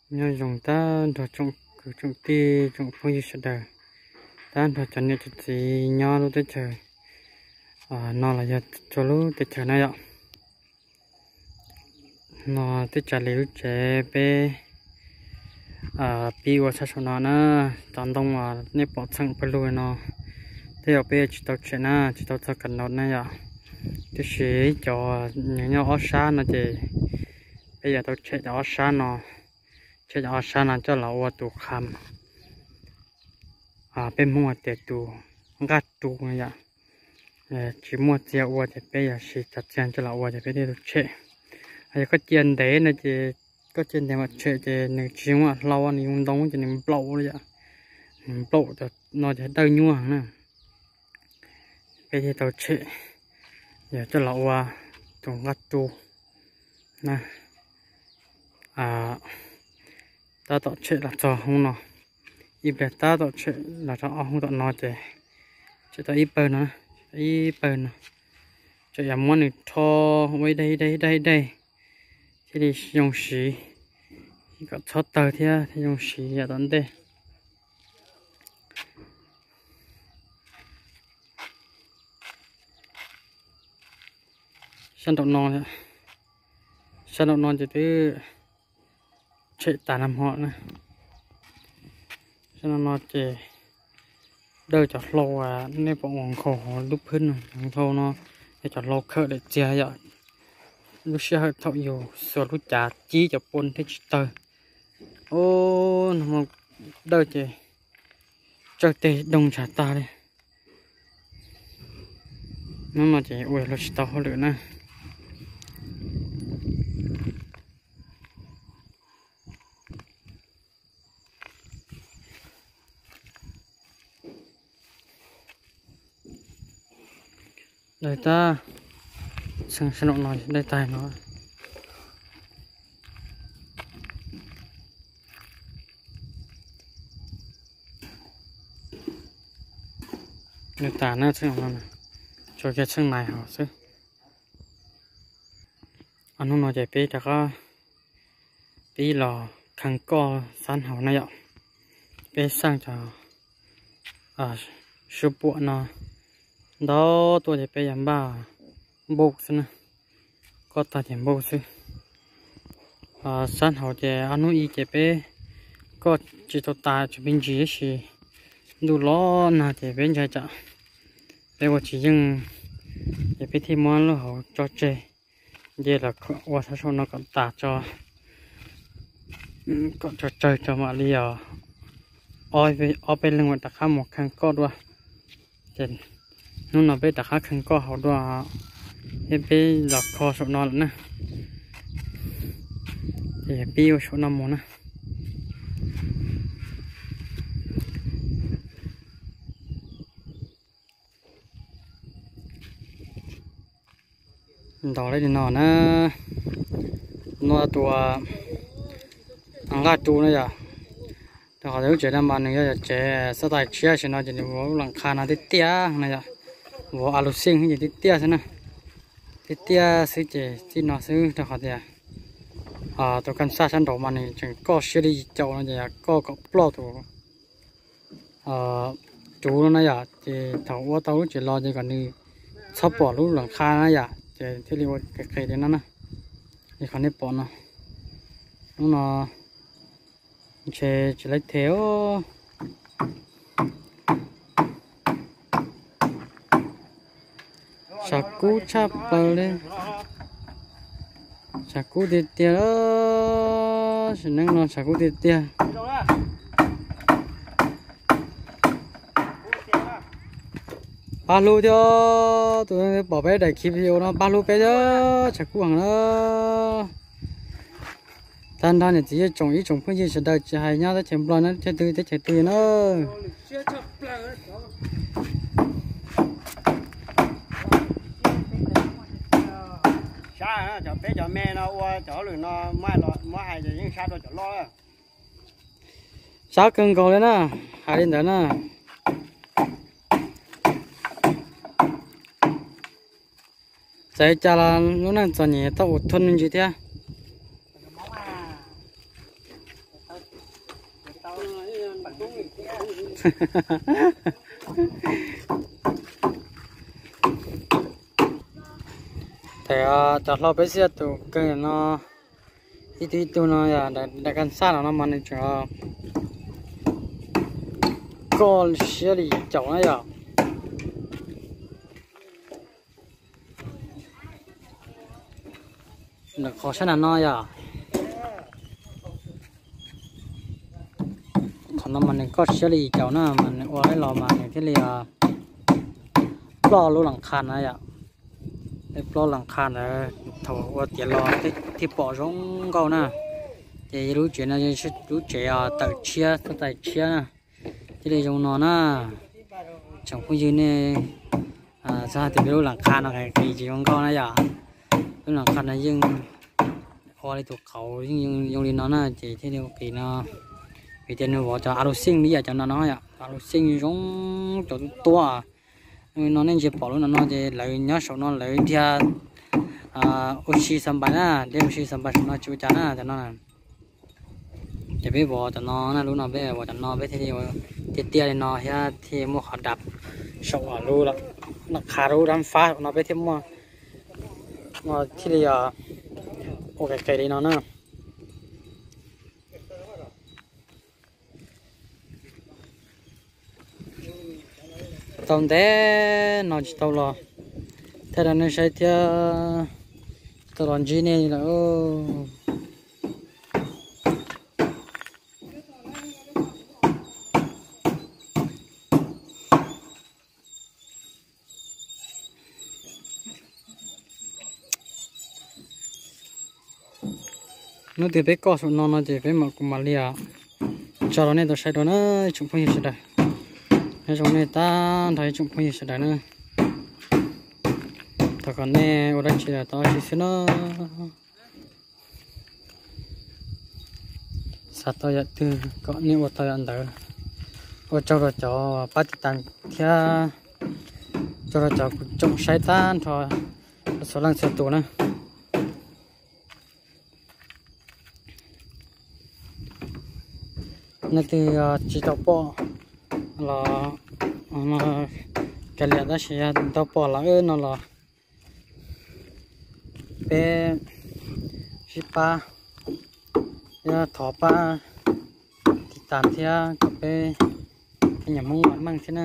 Nyob zoo tag nrho tsoom kwv tsoom tij tsoom phooj ywg sawv daws, tag nrho cov niam cov txiv nyob lub teb chaws no los yog txhua lub teb chaws na yom. No twb tsav li lub tsev peb pib ua tshaj saum no na. Cov ntoo uas nej pom txheem pawg lug no, tej zaum peb yuav tsis tau tshem na, tsis tau txog kab no na yom. Tiam sis cov nyob ob sab no ces peb yuav tau tshem cov ob sab no, tshem cov ob sab no coj los ua tus qham, peb Hmoob hais tias tus nqaj ru no yom. Tsis muaj txiag ua ces peb yuav siv cov txiag coj los ua ces peb thiaj tau tshem. Yog koj cia ntev no ces, koj cia ntev mam tshem ces nws tsis zoo hlau, nws zoo ntoo ces nws nplaum li yom. Nws nplaum cov no ces dawb nyuaj na. Peb thiaj tau tshem, yog coj los ua tus nqaj ru na. Tab tom tshem los txog hoob no, ib pliag tab tom tshem los rau ob hoob tom no ces tshem tau ib pawg no, ib pawg no. Tseem yuav muab nws rho ua ib daim ib daim ib daim ib daim thiaj li zoo siv, kom txhob tawg thiab thiaj zoo siv yav tom ntej. Sab nraum no, sab nraum no ces twb tshem tas nag hmo na. Sab nraum no ces dawj cov hlau uas nej pom ua nkhaus hauv lub phwb no, cov hlau no yog cov hlau khawm daim txiag yom. Lub sij hawm thaum yus xuas lub cav cib cov pua thiaj tsis tawg. Ub, nag hmo dawj ces tsawg teg doog ntshav tag li. Hnub no ces ua luag tsis tau hauj lwm na. Dawj tag, txheej sab nraum no dawj tag no. Dawj tag na, txheej no, tsuas kiag txheej nais hauv xwb. Hnub no ces peb rov qab pib los kheej koj xab hauv na yom. Peb xaj cov suab puam no ntau tuaj ces peb yuav npaj npauj xwb na. Koj tag ces npauj xwb. Xab hauv ces ob hnub ib ces peb koj tsis tau tas tsis pib ntsis tab sis ntuj los nag ces peb ntshai tsam peb ua tsis yeej ces peb thiaj muab lub hauv tso tseg, nce los ua sab saum no kom tas tso, kom tso tsawg tso mam li os. Ob peb leeg mam rov qab mus kheej koj dua. Ces hnub no peb rov qab kheej koj hauv dua thiab peb los kho saum no lawm na. Ces peb ua saum no mus na. Ntaus li no na, no tus nqaj ru na yom. Rau qhov tias lub tsev no mas nws yog tsev xab tais tshiab, tam sim no ces nws vov lub las qha no tiaj tiaj na yom, vov a lu xij ces tiaj tiaj xwb na, tiaj tiaj xwb ces txij no xwb. Rau qhov tias tus kam xaj sab nraud mas nws tseem koj siab li yim caum no ces koj kom ploj tus ruv no na yom, ces thaum ua tau lub tsev los ces kom nws txhob pom lub las qha na yom, ces thiaj li ua qis qis li no na. Li qhov nej pom no, hnub no ntshe tsis laib them os. Tshav kub tshaj plaws li. Tshav kub tiag tiag, sim neej no tshav kub tiag tiag. Pab hlub thiab, tus pom peb daim khiv video no pab hlub peb thiab, tshav kub heev na. Tag nrho niam txiv yawm tsoom ib tsoom phooj ywg sawv daws tsis hais nyob teb chaws Nplog na, teb chaws twg teb chaws twg na. Sab cov peb cov me no ua cov hauj lwm no muab hais ces yeej sab dua cov loj. Sab kawg nkaus li na, hais li ntawd na. Txawm cas los lub neej txom nyem tau ua thoob me ntsis thiab. Tes cov hlau peb xib tus kawg no, ib tug ib tug no yog daim kas xaj los no mas nws tseem koj siab li caum na yom. Lawm qhov sab nram no yom. Qhov no mas nws koj siab li caum na, mas nws ua los mas nws thiaj li ploj lub las qha na yom. Ploj las qha ntawd thaum ua tiav los thiaj pom zoo nkauj na. Ces lub tsev no lub tsev tawm tshiab, txoj tais tshiab na, thiaj li zoo no na. Tsoom phooj ywg nej txhob hais tias peb lub las qha no qis tsis zoo nkauj na yom. Lub las qha no yeej ua li tus qauv yeej zoo li no na ces thiaj li ua qis no. Vim tias nws vov cov a lu xij li yam cov no no yom, a lu xij zoo cov tuab. No nej ntsia pom lub no no ces lawv nyob saum no lawv dhia ua si xas npais na, dhia ua si xas npais saum no tsis ua cas na cov no. Ces peb vov cov no na, lub no peb vov cov no peb thiaj li tiaj tiaj li no thiab thiaj muaj qhov dam saum lub las qha lub dab fab no peb thiaj muaj thiaj li ua qis qis li no na. Tau ntev no tsis tau los thaij rau nej saib thiab, tsis tau los ntsib nej lawm. Hnub twg peb koj saum no no ces peb mam kuv mam li tso rau nej tau saib dua na, tsoom phooj ywg sawv daws. Nyob zoo nej tag nrho ib tsoom phooj ywg sawv daws na. Thov kom nej ua dab tsi los tau dab tsi xwb na. Xav tau yam twg kom nej ua tau yam ntawd. Ua tsaug rau cov pab tiv tas thiab tsaug rau cov kuv tsoom saib tag nrho txhua leej txhua tus na. Nej twg tsis tau pom los kav liam, tab sis yog tau pom lawm no los peb sib pab, yog thov pab tiv tas thiab kom peb thiaj nyam Hmoob mam meej thiab na.